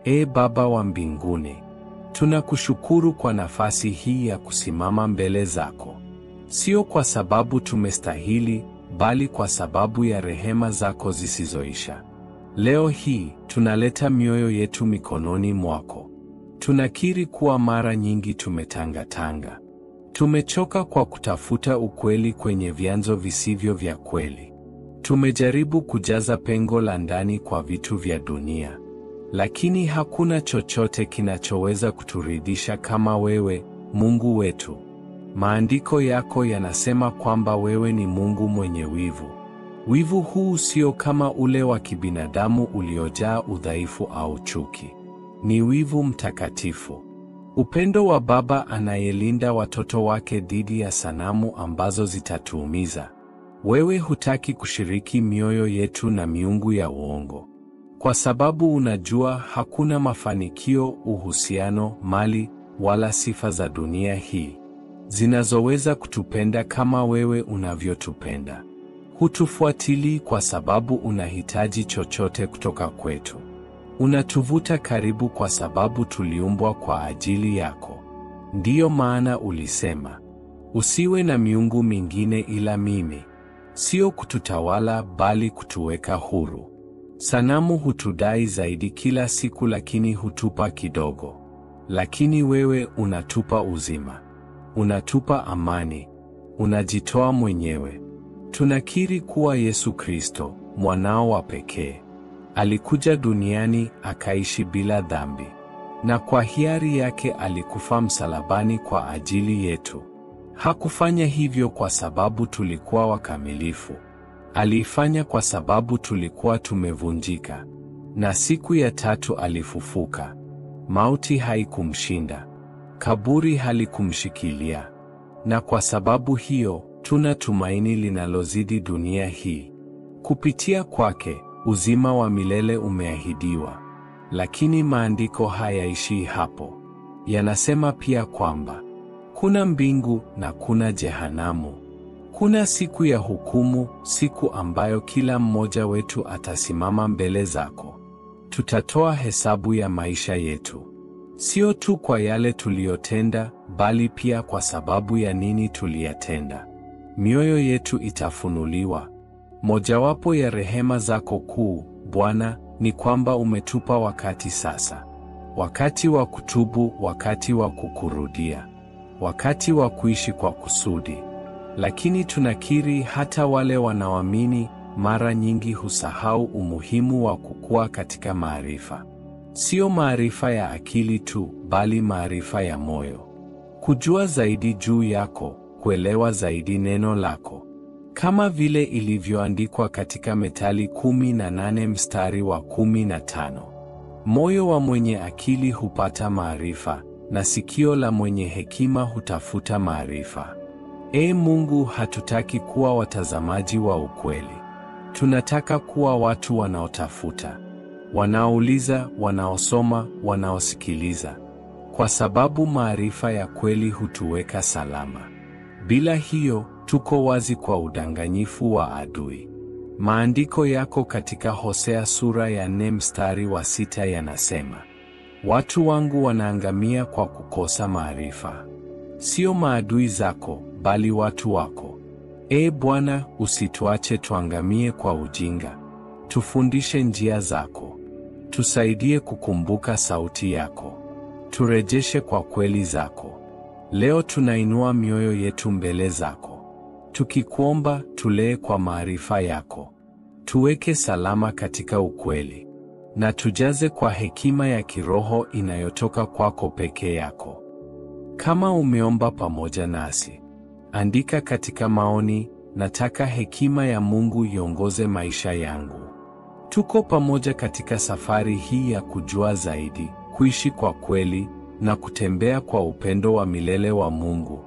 Ee Baba wa mbinguni, tunakushukuru kwa nafasi hii ya kusimama mbele zako. Sio kwa sababu tumestahili, bali kwa sababu ya rehema zako zisizoisha. Leo hii tunaleta mioyo yetu mikononi mwako. Tunakiri kuwa mara nyingi tumetangatanga. Tumechoka kwa kutafuta ukweli kwenye vyanzo visivyo vya kweli. Tumejaribu kujaza pengo la ndani kwa vitu vya dunia, lakini hakuna chochote kinachoweza kuturidhisha kama wewe, Mungu wetu. Maandiko yako yanasema kwamba wewe ni Mungu mwenye wivu. Wivu huu sio kama ule wa kibinadamu uliojaa udhaifu au chuki. Ni wivu mtakatifu. Upendo wa baba anayelinda watoto wake dhidi ya sanamu ambazo zitatuumiza. Wewe hutaki kushiriki mioyo yetu na miungu ya uongo. Kwa sababu unajua hakuna mafanikio, uhusiano, mali, wala sifa za dunia hii zinazoweza kutupenda kama wewe unavyotupenda. Hutufuatilii kwa sababu unahitaji chochote kutoka kwetu. Unatuvuta karibu kwa sababu tuliumbwa kwa ajili yako. Ndiyo maana ulisema, usiwe na miungu mingine ila mimi. Sio kututawala bali kutuweka huru. Sanamu hutudai zaidi kila siku lakini hutupa kidogo. Lakini wewe unatupa uzima. Unatupa amani. Unajitoa mwenyewe. Tunakiri kuwa Yesu Kristo, mwanao wa pekee, alikuja duniani akaishi bila dhambi, na kwa hiari yake alikufa msalabani kwa ajili yetu. Hakufanya hivyo kwa sababu tulikuwa wakamilifu. Alifanya kwa sababu tulikuwa tumevunjika. Na siku ya tatu alifufuka. Mauti haikumshinda. Kaburi halikumshikilia. Na kwa sababu hiyo, tuna tumaini linalozidi dunia hii. Kupitia kwake, uzima wa milele umeahidiwa. Lakini maandiko hayaishii hapo. Yanasema pia kwamba kuna mbingu na kuna jehanamu. Kuna siku ya hukumu, siku ambayo kila mmoja wetu atasimama mbele zako. Tutatoa hesabu ya maisha yetu. Sio tu kwa yale tuliyotenda, bali pia kwa sababu ya nini tuliyatenda. Mioyo yetu itafunuliwa. Mojawapo ya rehema zako kuu, Bwana, ni kwamba umetupa wakati sasa. Wakati wa kutubu, wakati wa kukurudia, wakati wa kuishi kwa kusudi. Lakini tunakiri hata wale wanaoamini mara nyingi husahau umuhimu wa kukua katika maarifa. Sio maarifa ya akili tu, bali maarifa ya moyo. Kujua zaidi juu yako, kuelewa zaidi neno lako. Kama vile ilivyoandikwa katika Methali 18 mstari wa 15. Moyo wa mwenye akili hupata maarifa, na sikio la mwenye hekima hutafuta maarifa. Ee Mungu, hatutaki kuwa watazamaji wa ukweli. Tunataka kuwa watu wanaotafuta, wanaouliza, wanaosoma, wanaosikiliza. Kwa sababu maarifa ya kweli hutuweka salama. Bila hiyo, tuko wazi kwa udanganyifu wa adui. Maandiko yako katika Hosea sura ya 4 mstari wa 6 yanasema, watu wangu wanaangamia kwa kukosa maarifa. Sio maadui zako, bali watu wako. Ee Bwana, usituache tuangamie kwa ujinga. Tufundishe njia zako. Tusaidie kukumbuka sauti yako. Turejeshe kwa kweli zako. Leo tunainua mioyo yetu mbele zako. Tukikuomba, tulee kwa maarifa yako. Tuweke salama katika ukweli. Na tujaze kwa hekima ya kiroho inayotoka kwako peke yako. Kama umeomba pamoja nasi, andika katika maoni, nataka hekima ya Mungu iongoze maisha yangu. Tuko pamoja katika safari hii ya kujua zaidi, kuishi kwa kweli, na kutembea kwa upendo wa milele wa Mungu.